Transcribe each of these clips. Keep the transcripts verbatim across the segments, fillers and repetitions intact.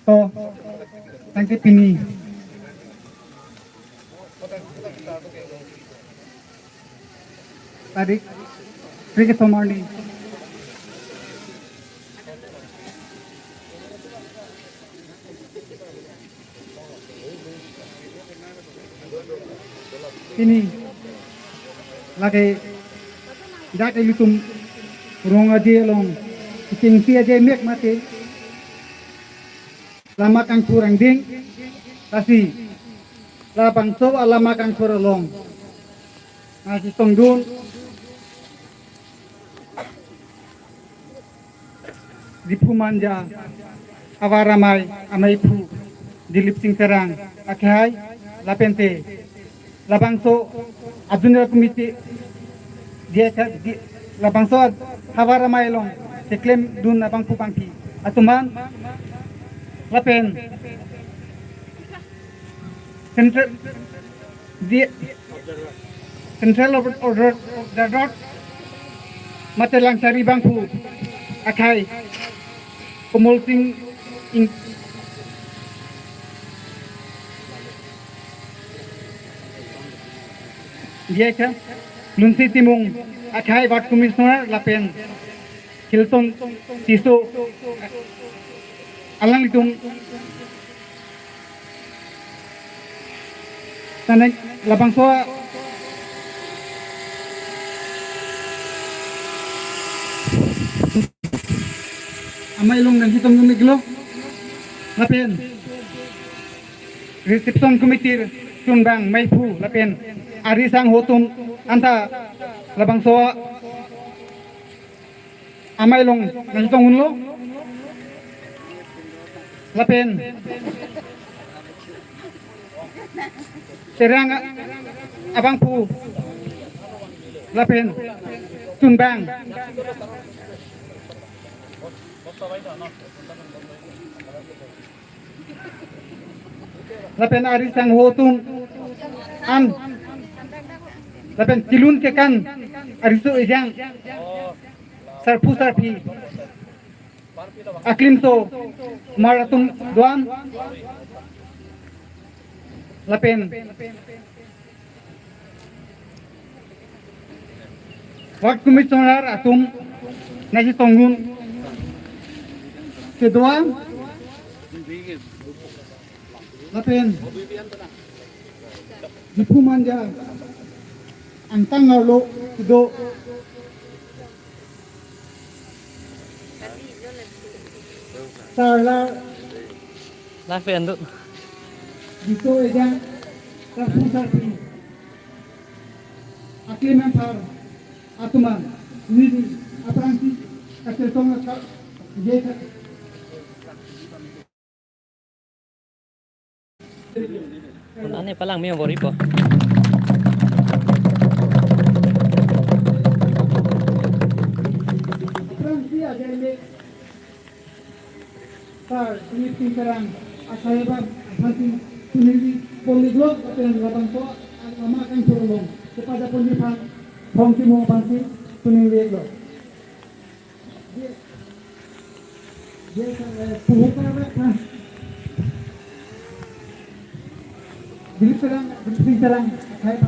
To, tangte pini tarik three ke somar ni. Pini lake dak ilitum rong aje along, kechengsi aje mek mate lama kangthur angdeng, lasi labangso alama kangthur along nangchetongdun Diphu Manja Havar Amei, ameiphu Dilip Sing Terang akhai, lapente labangso a-general committee, dia, dia, labangso Havar Amei along keklemdun abangphu bangphi atum an, lapen Central, di, Central Order of the Dot, mate Langsari bangphu akhai Komol Sing Ing, dia kha Lunsi Timung akhai Ward Commissioner lapen Hilton Tisso, alanglitum tanek labangso amei along nangchetongdun-iklo, lapen reception committee chunbang meiphu lapen ari sangho atum anta labangso amei along nangchetongdunlo. Lapen Terang abangphu lapen chunbang lapen ari sangho atum an lapen chelun kekan ariso ejang sarpo sarpi aklimso mar atum do-an lapen Ward Commissioner atum nangchetongdun kedo-an lapen Diphu Manja angtan arlo kedo sarlar live endut dito ejang sarpo sarpi aklim anthar atum an neli aphrangsi kachetong akal je. Ane palang mio boripo. Aphrangsi ajaile Sar, Dilip Sing Terang asai abang aphansi tuningri ponlo, lapen labangso alama kangthur along kepajaponji aphan Phong Timung aphansi tuningri-iklo. Dia, dia, eh, puhuta, eh, Dilip Terang, Dilip Sing Terang, hai.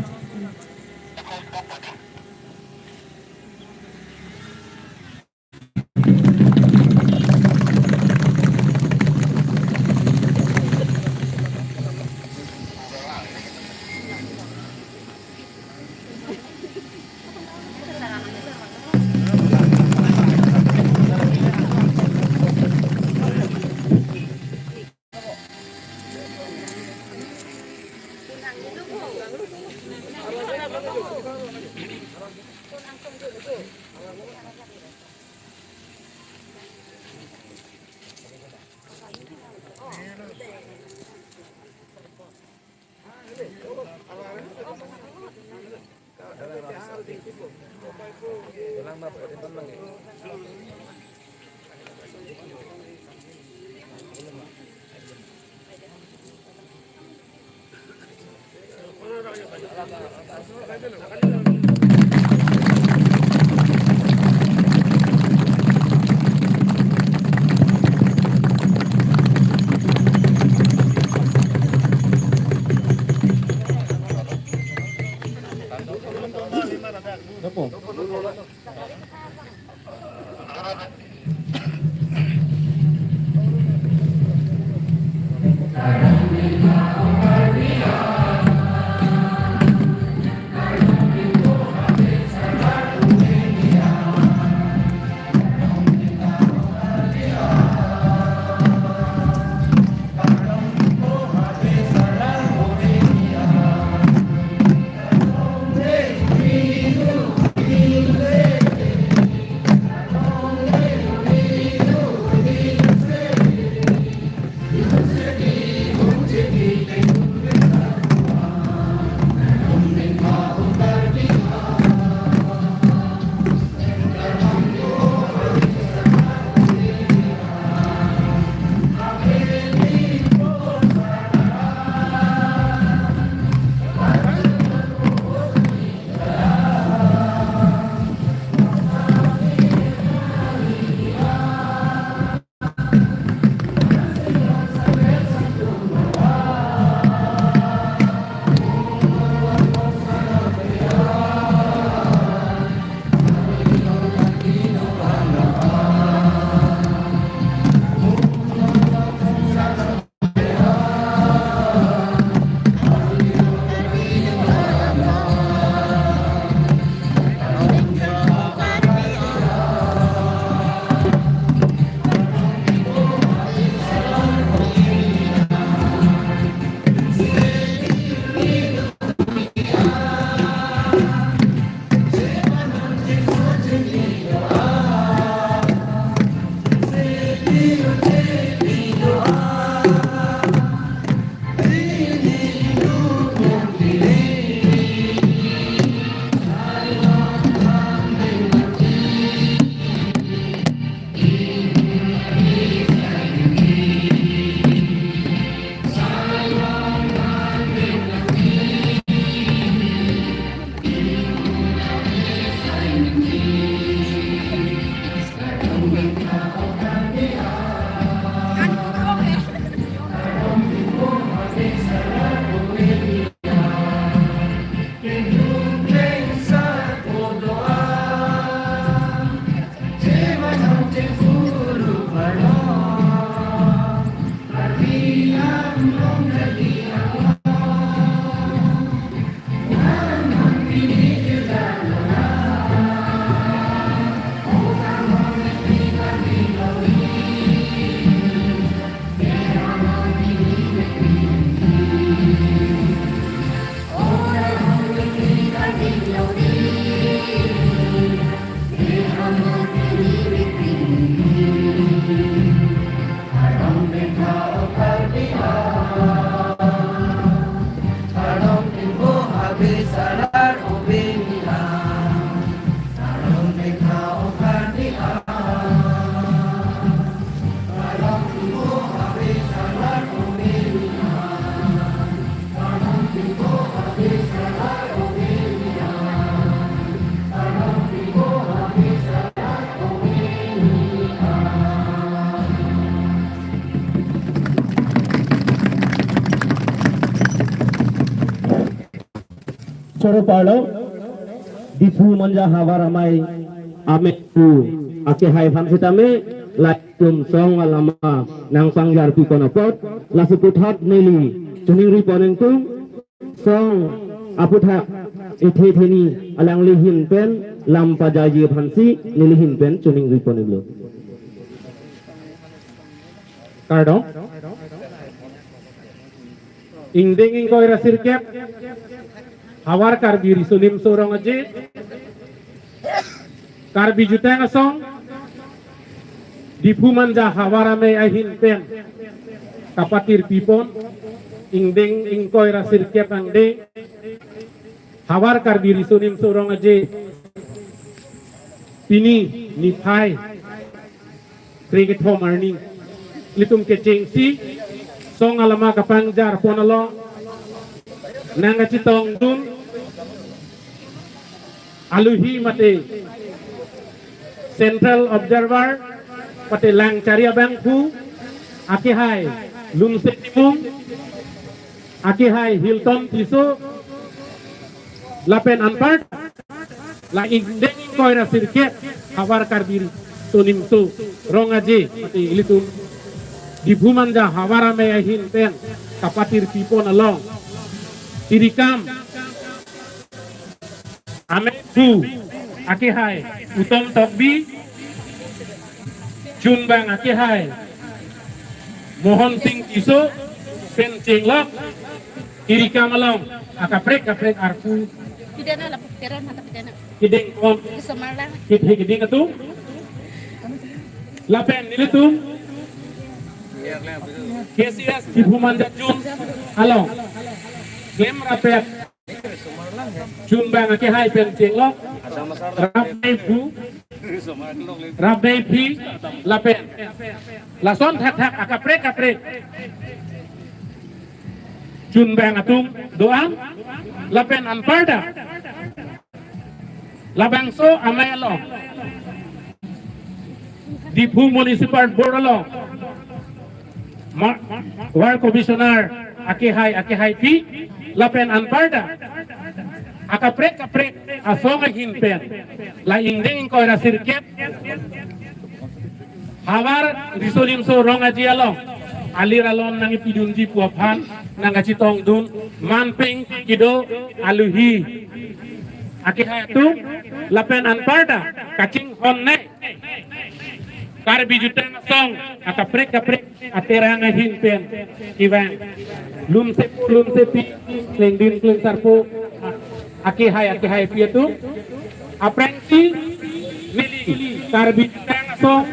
Choro parlo, Diphu Manja havar amei amen pu akehai aphan sitame, latum song alama nangpangjarpi pon apot, lasi puthot neli choningri pon ingtung, song aputhak ethe theni alangli ahin pen lam pajaiji aphansi neli ahin pen choningri pon iklo. Kardom. Ingdeng ingkoi ra sirkep, Havar Karbi Riso Nimso Rong Aje, Karbi Jutang Asong, Diphu Manja havar amei ahin pen kapatirpi pon, ingdeng ingkoi ra sirkep angdeng, Havar Karbi Riso Nimso Rong Aje, pini niphai krekethom arni, ilitum kechengsi song alama kapangjar pon along nangkachetongdun aluhi mate Central Observer mate Langchari abangphu, akehai Lumse Timung, akehai Hilton Tisso, lapen anparta la ingdeng ingkoi ra sirkep havar Karbi Riso Nimso Rong Aje mate ilitum Diphu Manja havar amei ahin pen kapatirpipon along tirikam ameiphu akehai Uttom Tokbi, chunbang akehai Mohon Sing Tisso pen chenglok tirikam along akaprek kaprek arpu Pidana la putera mata pidana. Kiding kon Isomar lang. Kidhi kiding atum. Lapen nelitum K C S Diphu Manja Zone along klem rapet chunbang akehai pen chenglok, rap meiphu, rap meiphi, lapen lason thakthak akaprek kaprek chunbang atum do-an, lapen anparta labangso amei along Diphu Municipal Board along ma-, Ward Commissioner akehai akehaiphi, lapen anparta akaprek kaprek asong ahin pen la ingdeng ingkoi ra sirkep havar Riso Nimso Rong Aje along alir alon nangpidunji pu aphan nangkachetongdun manpeng kedo aluhi akehai atum, lapen anparta kachinghon ne Karbi Jutang Asong akaprek kaprek aterang ahin pen kevang Lumsepo Lumsepi, klengdin klengsarpo akehai akehaiphi atum, aphrangsi neli Karbi Jutang Asong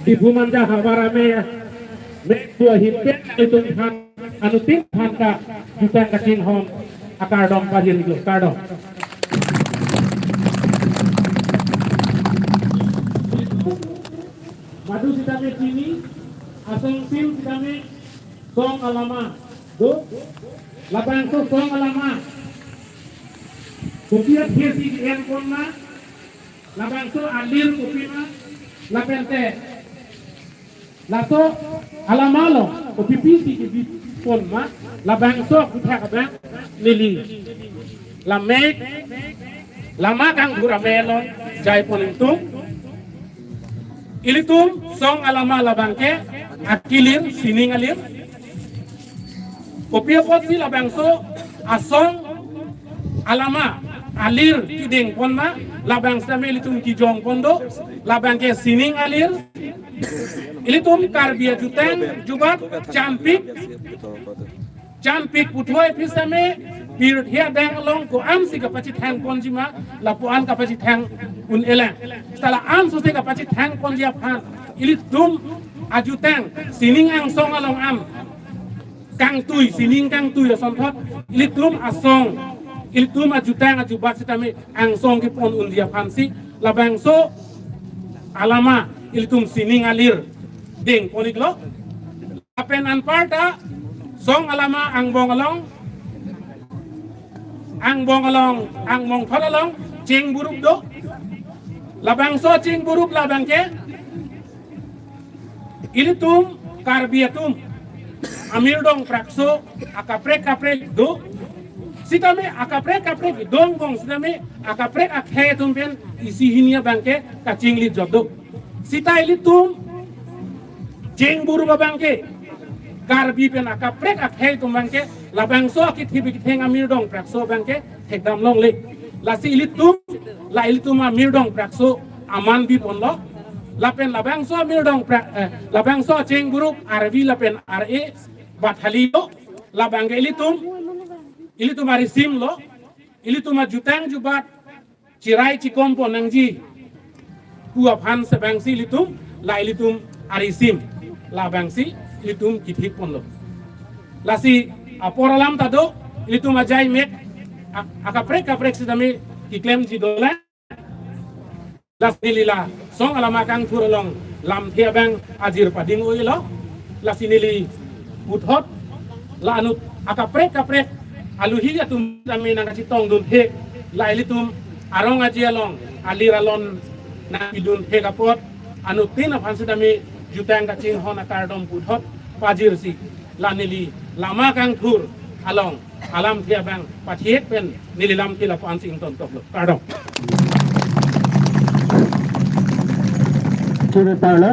Diphu Manja havar amei ameiphu ahin pen ilitum aphan anuttin aphan kajutang kachinghon akardom pajirlo, kardom. Madu sitame chini, asong sim sitame song alama do, labangso song alama kopi athesi en pon ma, labangso alir kopi ma, lapente laso alama along kopi pisi kebipon ma, labangso kuthak abang neli la mek lama kangthur amei along jaipon ingtung. Ilitum song alama labangke akilir, sining alir. Kopi apotsi labangso asong alama alir kiding pon ma, labang sitame ilitum kijong pon do, labangke sining alir. Ilitum Karbi ajutang jubat champik, champik puthot aphi sitame pirthe adang along ko-ansi kapachethang ponji ma, lapu-an kapachethang un-elang. Seta la-an sose kapachethang ponji aphan ilitum ajutang sining angsong along an kangtui, sining kangtui asonthot ilitum asong, ilitum ajutang ajubat sitame angsong kepon unji aphansi labangso alama ilitum sining alir ding pon-iklo. Lapen anparta song alama angbong along, angbong along, angbong thot along chingburup do. Labangso chingburup labangke ilitum Karbi atum amirdong prakso akaprek kaprek do. Sitame akaprek kaprek do angbong sitame akaprek akhei atum pen isi hini abangke kachinglit jot do. Seta ilitum chingburup abangke Karbi pen akaprek akhei atum abangke labangso akithibi kitheng amirdong prakso abangke thekdam longle. Lasi ilitum, la ilitum amirdong prakso aman biponlo. Lapen labangso amirdong pra-, eh, labangso chingburup arvi lapen ar-e bathali lo. Labangke ilitum, ilitum arisim lo. Ilitum ajutang jubat chirai chikom pon nangji pu aphan si abangsi ilitum, la ilitum arisim, labangsi ilitum kithik ponlo. Lasi apor alam ta do, ilitum ajai mek ak-, akaprek kaprek sitame keklemji dolang. Lasi neli la song alama kangthur along lamthe abang ajir pading-oilo. Lasi neli puthot la anut akaprek kaprek aluhi atum sitame nangkachetongdun thek, la ilitum Arong aji along alir alon nangpidun thek apot anuttin aphan sitame jutang kachinghon akardom puthot pajirsi la neli lama kangthur along alamthe abang pathiek pen neli lamthe lapu-an si ingtontoklo. Kardom. Chiri parlo.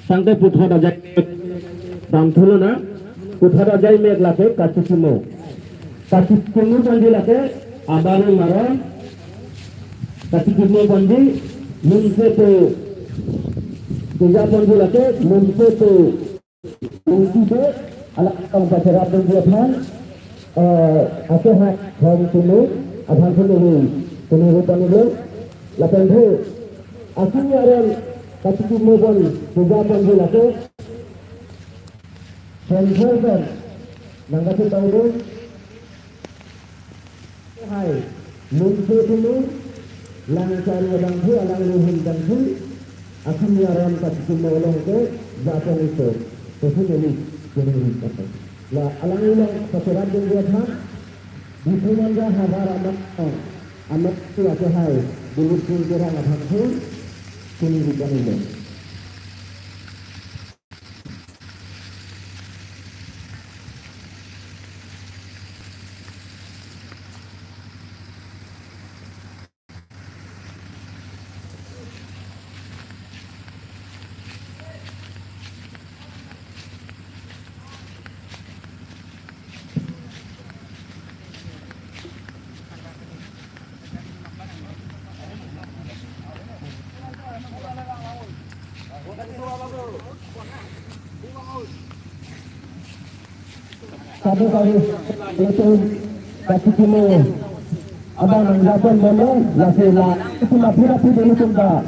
Tangte puthot ajai mek damthulo na, puthot ajai mek lake kachikimo. Kachikimo ponji lake abarim aron, kachikimo ponji lumse pu, puja ponji lake lumse pu. Lumse pu alang alang pacherap ponji aphan, eh, ake ha hong tunu, aphan tunu hu, tunu hu tunu hu, lapen hu, akimi aron kachikimo pon, puja ponji lake, Sensor pen nangkachitong dun. Hai, lumse tunu, lang chari abangphu, alangli ahin abangphu, akimi aron kachikimo along ke japon iso, tosu neli kuning ring kata. La alangli along pacherap dun dia tha, Diphu Manja havar amat, amat tu ake hai, bulut pun kerang abangphu, kuning ring kata. Kado kado, itu kachikimo abang nang japon bono, lasi la itu lapu lapu dulu tumba.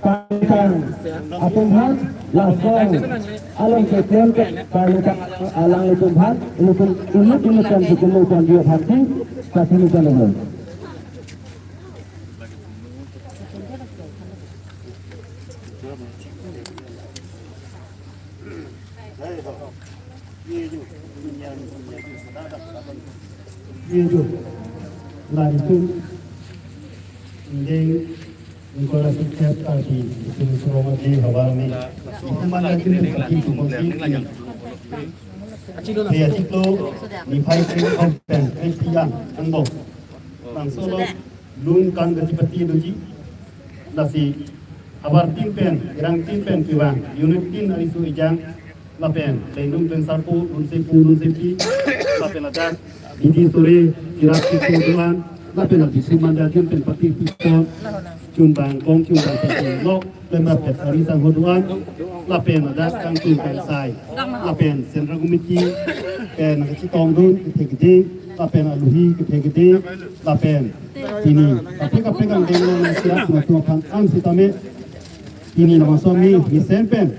Pangkang atum aphan, lason along keklem ke pangkang alanglitum aphan, ilitum inut inut kan kachikimo ponji aphan si kachini kan lo. Yeju, lanjut, ding, engkau rasa siap tadi, itu surong aja, habar ni. Itu mana kita sakit tu mungkin. Saya situ, ni five three five pen, eh, tiang, enggak. Langsung lo, lun kan kachipati doji, lasi habar tin pen, erang tin pen kevang, unit tin ari su ejang, lapen, lendung pen sarpo, lunse pu, lunse pi, lapen ladak, bidi sore, chirap chikpo duan, lapen la Diphu Manja tin pen pati pipon, chumbang kong, chumbang pipon lok, lapen lapen ari sangho duan, lapen ladak kangtung kangsai, lapen central committee, pen kachitong dun, kethe kede, lapen aluhi, kethe kede, lapen, pini, kaprek kaprek angdeng lo nang siap, nang tuang phan, ang sitame, pini nama suami, ni sempen,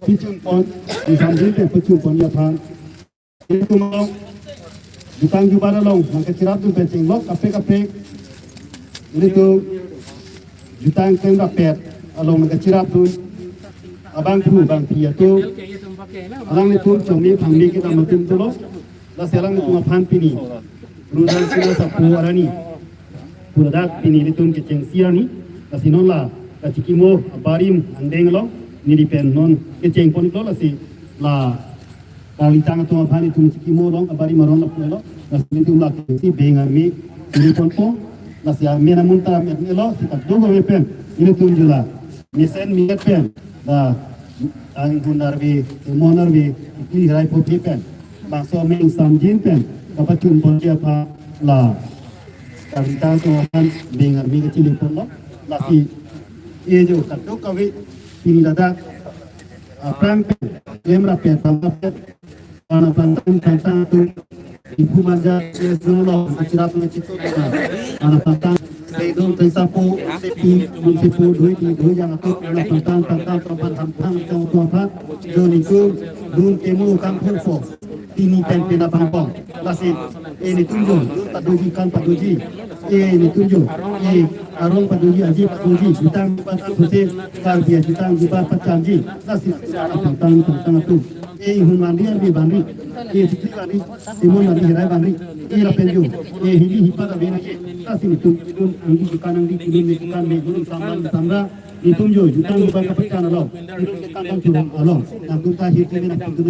pichun pon, ni sambil pen, pichun pon ya phan. Itu mau, jutang jubar along, nang kachirap dun pen chenglok, kaprek kaprek. Ini tu, jutang pen rapet, along nang kachirap dun, abangphu, abangpi atu, alanglitum, chomi, phangmi kita matum tulo, lasi alanglitum aphan pini, rudan sina sapu arani. Pura dak pini ilitum kechengsi arni, lasi non la, kachikimo, abarim, angdeng lo, neli pen non, kecheng pon lo, lasi la, kalitang atum aphan itum chikimo long, abarim aron lapu lo, lasi itum la, kechengsi beng armi, neli pon pon, lasi amen amun tam et lo, si tak dong kami pen, ilitum jula, mesen miet pen, la, ang hun arve, mon arve, iti hirai poti pen, bangso ameng samjin pen, kapachun ponji aphan, la, Kalitang atum aphan beng armi kachili pon lo. Lasi, eh, jo, kadokave, pini ladak, ah, prang pen, lem rapet, pang rapet, ana pantang, pantang atum, Diphu Manja, eh, jo lo, kachirap na chito na, ana pantang, Dei dong tei sapo, sepi, mun sepo, doi di, doi yang atum, ana pantang, pantang, pantang, pantang, pantang, pantang, jo ni tu, dun kemu, kampung po. Pini pen pena pangpong. Lasi, eh, nelitum jo, padoji kan padoji. Eh, nelitum jo, eh, arong padoji, aji padoji, jutang patang suse, Karbi jutang jubar pachanji. Lasi, tangtang tangtang atum. Eh, Hunmandi, Arbi Bandi, eh, Sikri Bandi, Timon Bandi, Herai Bandi, eh, lapen jo, eh, hili hipat abe na ke, ta si netum, netum angdi dukan, angdi kilun, dukan, me, guru, samban, samra, netum jo, jutang, jutang kapachan along, netum ke kandang turun along, nangtum ta hir keme nangtum tu,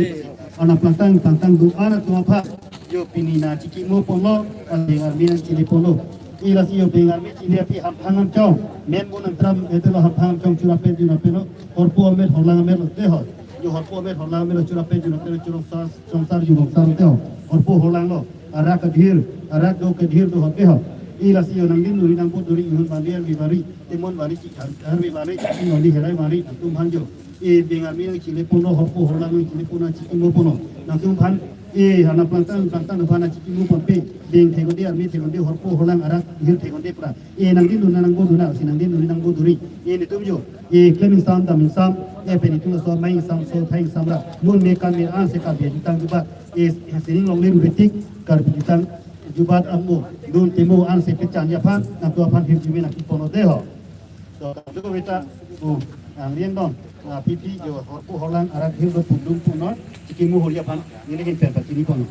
ana plangtang, plangtang do, ana tua pha, jo pini na chikimo ponlo, eh, army nangchile ponlo, eh, lasi jo bengal me chile api hamphang hamchong, men mo nangtram, eh, telo hamphang hamchong chura pen, juna pen lo, horpo amet, horlang amet lo, te ho, jo horpo amet, horlang amet lo, chura pen, juna pen lo, churong sas, Songsar jumong sar te ho. Horpo horlang lo. Arak kedhir, arak do kedhir do hote ho. Eh, lasi jo nangdin duri nangpo duri Hunmandi Arbi Bandi. Timon Bandi chi, Arbi Bandi chi, Noli Herai Bandi. Nangtum aphan jo. Eh, bengal me nangchile ponlo, horpo horlang nangchile ponlo, chikimo ponlo. Nangtum aphan. Eh, ana plangtang, plangtang aphan chikimo ponpe. Beng thekonde, army thekonde, horpo horlang arak, hir thekonde pra. Eh, nangdin dun nangpo dun na, si nangdin duri nangpo duri. Eh, netum jo. Eh, klem ingsam, dam ingsam, eh, pen itum laso amei ingsam, so thai ingsam ra. Lun me kan me anse Karbi jutang jubat, eh, sining longle rubetik, Karbi jutang jubat amo, lun temo anse pechan aphan, nangtum aphan hirjume nangkipono de ho. So, kami ko beta, oh, ang liang don, ah, pipi jo, horpo horlang arak hir do pundung punon, chikimo hori aphan, nelihin pen pachini pono.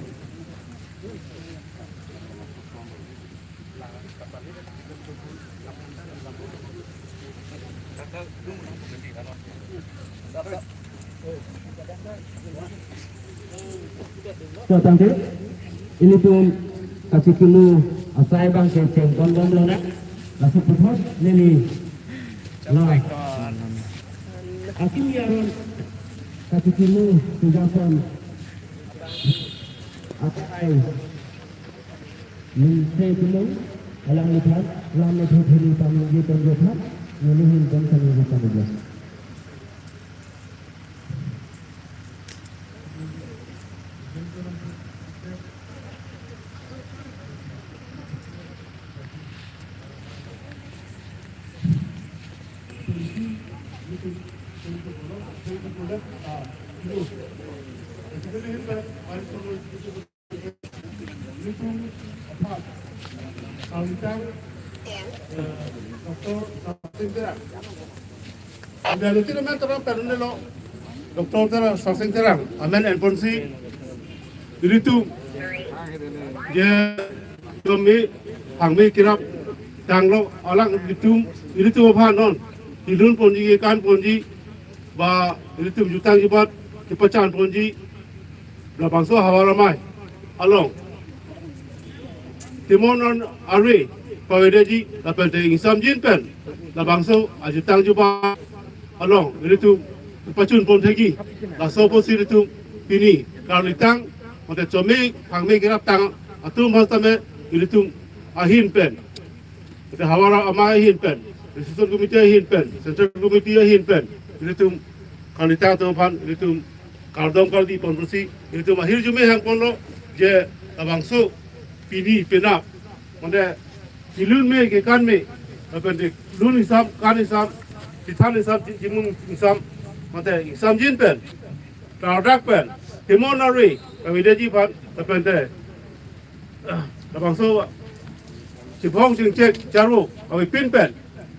So, tangte, ilitum kachikimo asai abang ke chengpon bomlo na, laso puthot neli la akimi aron kachikimo tujapon asai Ningse Timung, alangliphan, lam methot hini pamingje pon jophan, nelihin pon pamingje pon jophan. Anda lutin amen terang, terang lo. Doktor Tera, Sarsing Terang, amen enponsi, ilitum, je, kami, hangmi kirap, tanglo, alang ilitum, ilitum aphan non, ilun ponji, kan ponji, ba, ilitum jutang jubat, kepachan ponji, labangso havar amei along. Timon non arve pavedetji lapen te ingsamjin pen labangso ajutang jubat along ilitum pachun pon thekji. Laso apotsi ilitum pini karlitang mate chome hangme kerap tang atum aphan tame ilitum ahin pen, mate havar amei ahin pen, Registration Committee ahin pen, Central Committee ahin pen, ilitum karlitang atum aphan ilitum kardom kardi pon pusi, ilitum ahirjume hang ponlo, je labangso pini penap, mate ilun me kekan me, lapen te lun ingsam, kan ingsam, chethan ingsam, chimung ingsam, mate ingsamjin pen, kardak pen, Timon arve pavedetji aphan, lapen te, ah, labangso chibong chingchek charvo avepin pen,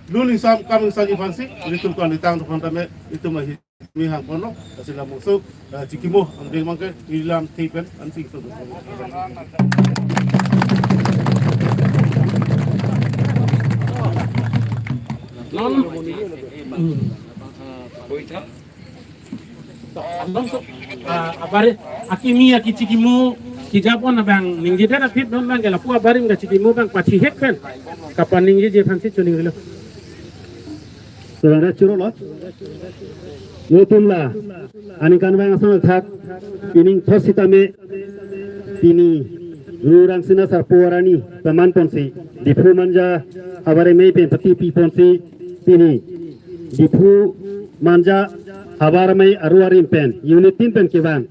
lun ingsam, kan ingsamji aphansi, ilitum karlitang atum aphan tame, ilitum ahi mi hang ponlo, lasi labangso, eh, chikimo, angdeng abang ke, ilam thi pen, ansi ilitum. Non, hmm. Along so, ah, abari, akimi, akichikimo, kijapon abang, ningjedet aphi non abang, ke lapu abarim kachikimo abang, pachihek pen, kapan ningjeje aphansi choningrilo. Surang ra churo lo. Yo tum la. Aningkanvang ason athak. Ining thos sitame. Pini. Ru Rangsina Sarpo arni. Paman ponsi. Diphu Manja. Havar amei pen patipi ponsi. Pini. Diphu Manja. Havar amei aru arim pen. Unit tin pen kevan.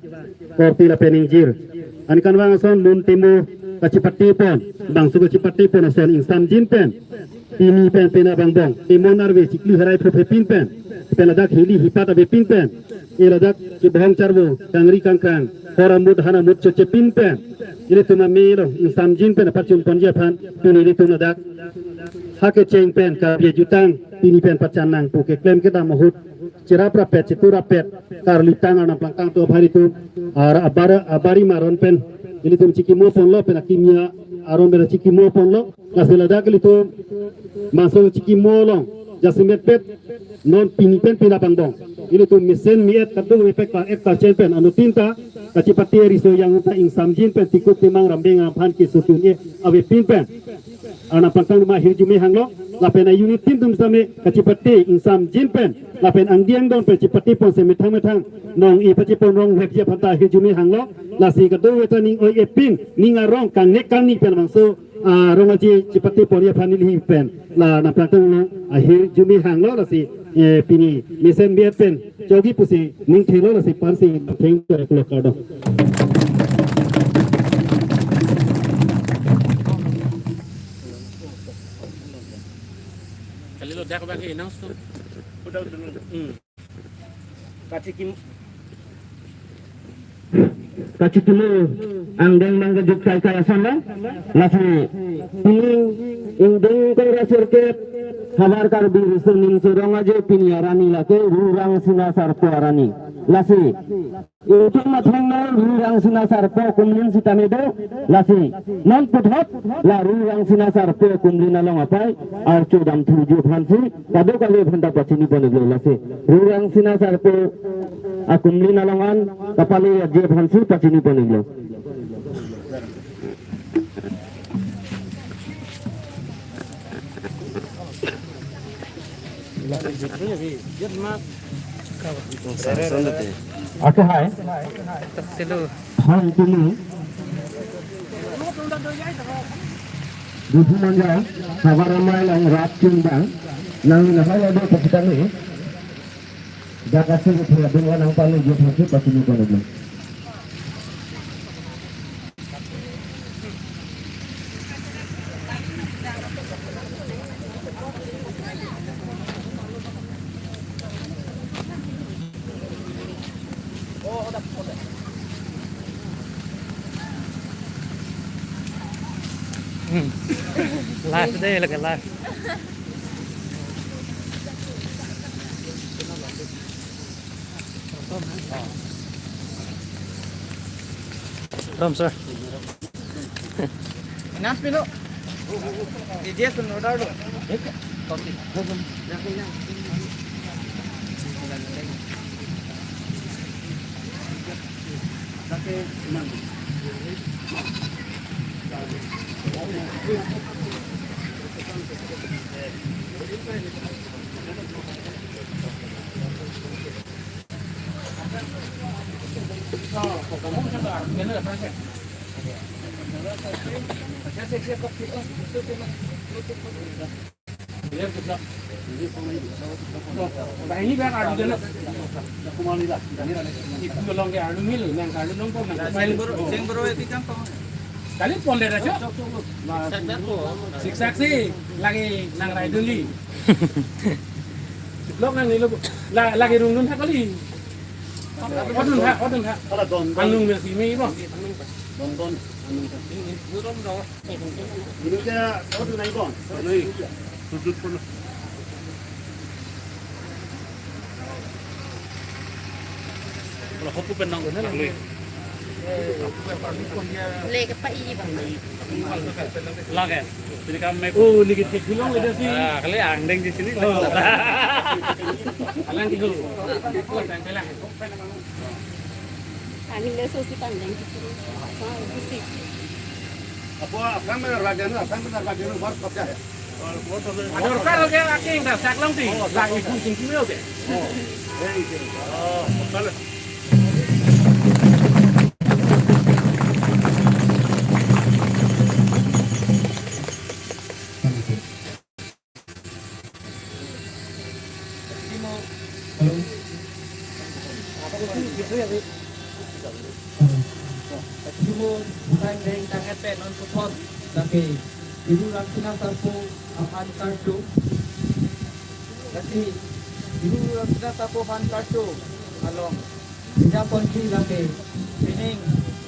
Korte lapen ingjir. Aningkanvang ason lun temo kachipate pon. Bangso kachipate pon ason ingsamjin pen. Pini pen pena bangbong, Timon arve chikli herai phuphepin pen, pen ladak hili hipat avepin pen, e ladak chibohong charvo, kangri kangkrang, hor amut han amut chochepin pen, ilitum amei along, ingsamjin pen apachun ponji aphan, pini ilitum ladak, ha kecheng pen, Karbi ajutang, pini pen pachan nang pu keklem kedam ahut, cherap rapet, chetu rapet, karlitang arnam plangtang atum aphan ilitum, ar abar abari maron pen ilitum chikimo ponlo, pen akimi aron pen chikimo ponlo. Lasi ladak ilitum maso chikimo along jasemet pet non pini pen pini abang bong ilitum mesen mi-et kadung mepek par et par chen pen anuttin ta kachipate riso yang ta ingsamjin pen tikuk timang rambeng aphan kisutun e avepin pen arnam plangtang ma ahirjume hanglo, lapen a-unit tin atum same kachipate ingsamjin pen lapen angdiang don pen chipate ponsi methang methang nong-e pachipon rong wepji aphan ta ahirjume hanglo. Lasi kadokave ta ning oi-e pin ning arong kangnek kangni pen bangso, ah, rong aje chipate ponji aphan neli hi pen la arnam plangtang along ahirjume hanglo. Lasi, eh, pini mesen mi-et pen chogi pusi ning thelo, lasi pensi thenglo, kardom. Kalilo dak bagi nang su. Hmm. Kachikim. Kachikimo angdeng manggajuk kai kai ason lo. Lasi pini ingdeng kongras sirkep havar Karbi Riso Nimso Rong Aje pini arani lake Rurang Sina Sarpo arani. Lasi itum athengno Rurang Sina Sarpo akumlin sitame do. Lasi non puthot la Rurang Sina Sarpo akumlin along apai archo dam thuji aphansi kadokave aphan ta pachini pon-iklo. Lasi Rurang Sina Sarpo akumlin along an kapale aje aphansi pachini pon-iklo. Ako hai. Hello. Hai, tini. Diphu Manja, havar amei lang rat chundang, nang lahai ado pakitang ni. Dak asi ko thia dong nang pale jo thasi pachini pon-iklo. Hmm. Live deh, lagi live. Rom, sir. Inas pilo. Di dia sudah dulu. Kopi. Bahini bak ardu jana. Ipu along ke ardu mil, nang ardu nong pon, nang. Sing bro, sing bro, eti jang pon. Kali pon dera cho. Siksak si lagi nang raidun li. Blok nang nilo la, lagi rungdun ha kali. Odun ha, odun ha. Anung mil simi mo. Don don. Anung. Ini dia odun nai don. Sudut pun. Kalau hopu penang, kalau Leke pa-i bang. Lake. Jadi kami. Oh, ini kita bilang aja sih. Ah, kali angdeng di sini. Oh. Kalian tidur. Angdeng so si pandeng di sini. Apa, apa yang benar bagian, apa yang benar bagian, baru kerja ya? Ador kar ke aking ta sak long ti. Lagi pun sing kilo ke. Oh. Eh, itu. Oh, betul. Timur, bukan dari tangan pe non support, tapi Ibu Rurang Sina Sarpo aphan kartu. Lasi Ibu Rurang Sina Sarpo aphan kartu along. Sejak ponsi lake, pining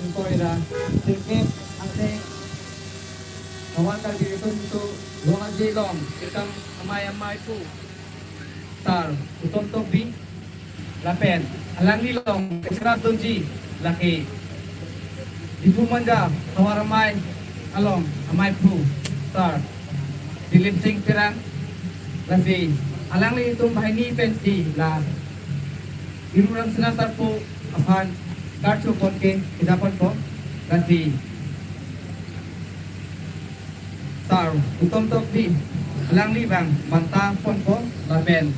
ingkoi ra, sirkep angse, havar Karbi Riso Nimso Rong Aje along, sirkep amei amei pu. Sar, Utom Tokbi. Lapen alangli along ekrat dunji lake Diphu Manja Tovar Amei along amei aphu Sir Dilip Singh Terang, lasi alanglitum banghini pensi la Iru Rangsina Sarpo aphan karcho pon ke kejapon po, lasi Sir Uttom Tokbi alangli abang banta pon po lapen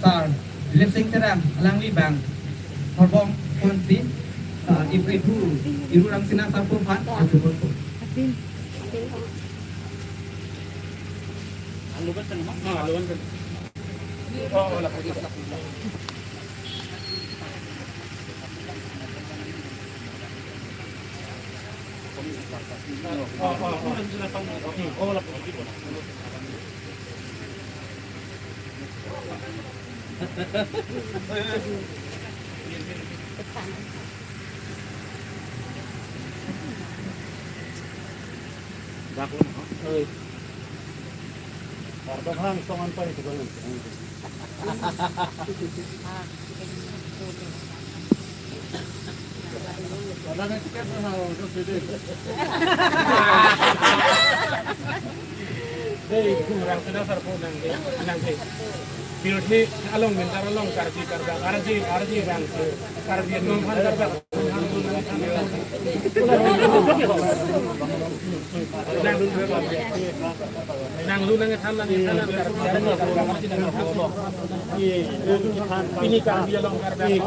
Sir Dilip Singh Terang alangli abang horbom ponsi, Sir Iphu Iru Rangsina Sarpo aphan karcho pon po. Dak lo, no? Oi. Arta bang songan pa itu kan. Dei, Iru Rangsina Sarpo nangke, nangke. Pirthe along mintar along Karbi, Karbi, Karbi, Karbi bang, Karbi Anglong aphan Karbi. Nang, nangli nang-ethan, nang-ethan, nang Karbi, Karbi, Karbi, Karbi. Pini Karbi along Karbi.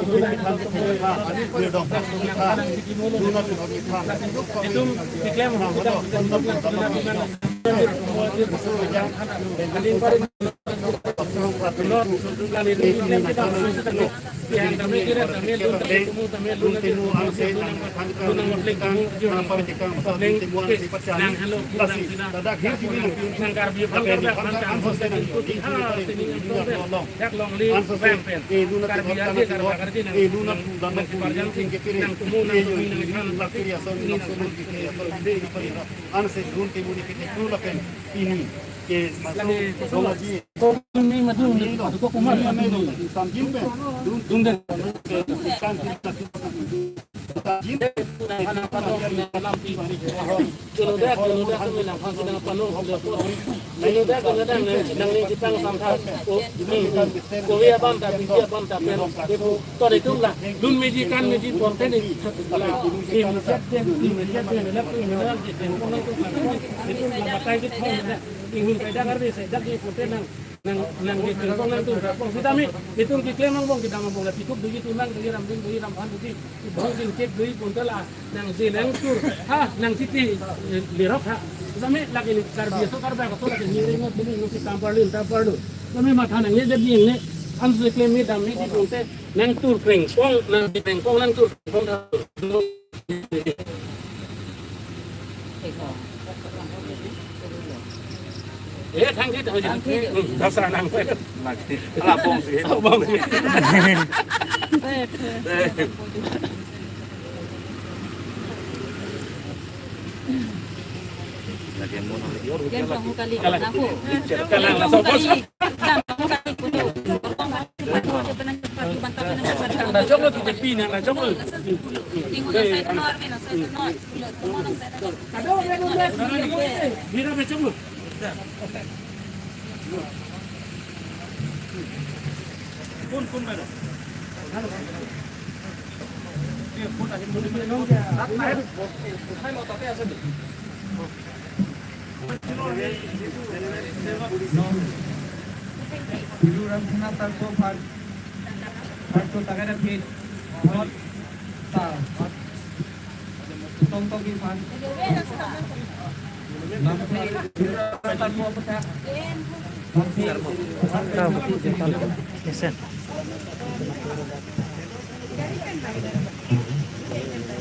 Itum keklem, Ansi dun ke muni ke tekru lapen pini ke masuk dong aji. Kami madung ni, kami madung ni, sambil pen dun dun deh. Sambil pen dun dun deh. Kalau dah, kalau dah kami langkah sedang penuh, sudah penuh. Kalau dah, kalau dah, nang, nang ni kita sampai. Oh, hmm. Korea bam tapi dia bam tapi. Itum la dun meji kan meji ponte ni. La sim set den, sim set den, la tu ni la di den, kong nang tu kan. Itum la batai di thong na. Inghun kai dak arbe sai dak di ponte nang, nang, nang di den, kong nang tu kan. Kong sitame itum keklem angbong kedam angbong la pikup duji tunang duji rambing duji ramphan duji. Bang din kep duji ponte la nang si nang tur. Ha, nang siti, eh, lerok ha. Sitame lagi ni Karbi aso Karbi aso lagi ni ringot bini nang si tampar lin tampar lu. Kami matha nang ye jadi ni. Ansi keklem ni dam ni di ponte. Nang tur krengkong, nang di krengkong, nang tur krengkong. Eh, thank you, thank you. Hmm, dasar nang. Ala bong si. Ala bong si. Eh. Lagi mau nang lagi. Yan, kamu kali, kalang, aku. Kalang, kamu kali. Kamu kali, kutu. Nah, coba kita pinang, nah, coba. Bira, coba. Iru Rangsina Sarpo aphan, aphan to tagai dapit, aphan ta, Uttom Tokbi aphan. Lamsi, Iru Rangsina Sarpo aphan ta. Lamsi, Uttom Tokbi aphan.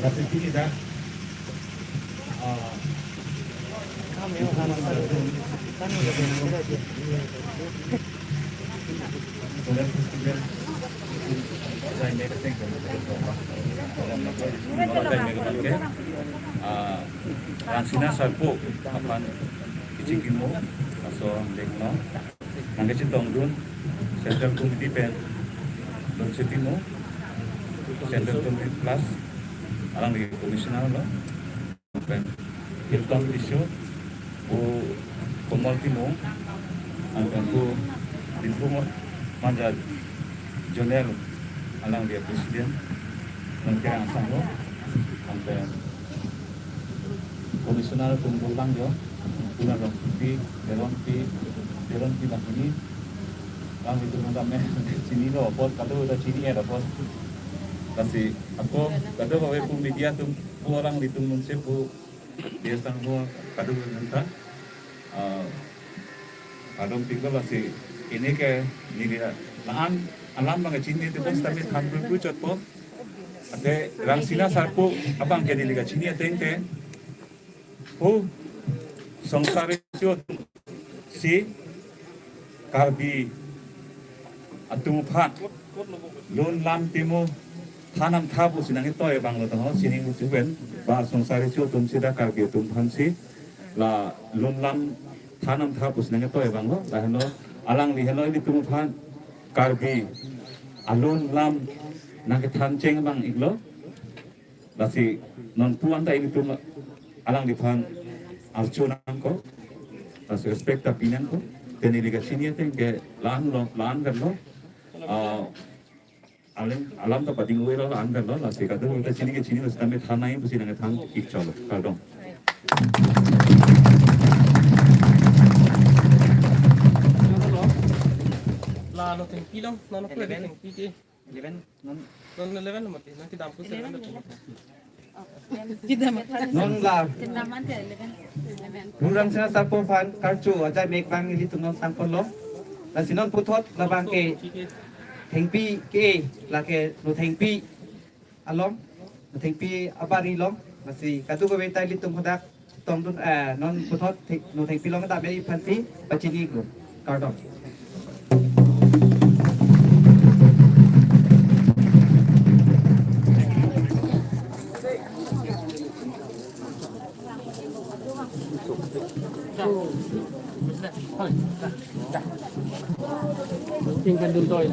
Tapi pini dah, ah, ah, Rangsina Sarpo aphan kechikimo, laso dekno. Nangkachetongdun Central Committee pen Siti mo, Central Community Plus, alangli Commissioner lo, pen Hilton Tisso, pu Komol Timung, pen pu Diphu Manja Zonal, alangli President, pen Kerang Sangho, pen Commissioner Tungdul Langjo, Puna Rongpi, Teronpi, Teronpi Bakuni, kami itu nonton chinilo apot, kado ta chini ya apot. Lasi ako kado kave pu media atum, pu alanglitum nunse pu dia sang pu kado nanta. Ah, adong tinggal lasi ini ke neli la-an alam bang chinine te bos tapi than pu chotpo. Ate Rangsina Sarpo abang ke neli kachini ateng te. Pu Songsar Recho atumsi Karbi atum aphan lun lam timo than amtha pusi nangketoi abang lo tangho sining luchu pen ba Songsar Recho atumsi dak Karbi atum aphansi la lun lam than amtha pusi nangketoi abang lo, lahenlo alangli henlo ilitum aphan Karbi alun lam nangkethan cheng abang iklo. Lasi non puan ta ilitum alangliphan archo nangkok. Lasi respect ta pi nangkok. Te neli kachini ateng ke la-an lo, la-an verlo. Ah, alam, alam ta pading uwe lo, la-an verlo. Lasi kado ta chini ke chini, lasi tame than nai pusi nangkethan ik chotlo. Kardom. La lo thengpi long, non ko eleven. Thengpi ke. Eleven, non. Non eleven mati, non kedam pu eleven eleven. Kedam. Non la. Kedam ante eleven. Eleven. Pu Rangsina Sarpo aphan karcho ajai mek abang ilitum non sangpon lo. Lasi non puthot labang ke thengpi ke, lake no thengpi along, no thengpi abari along. Lasi kado kave ta ilitum hadak tongdun, eh, non puthot thek, no thengpi along ta beri aphansi pachini ko. Kardom. Tingkan dun toy.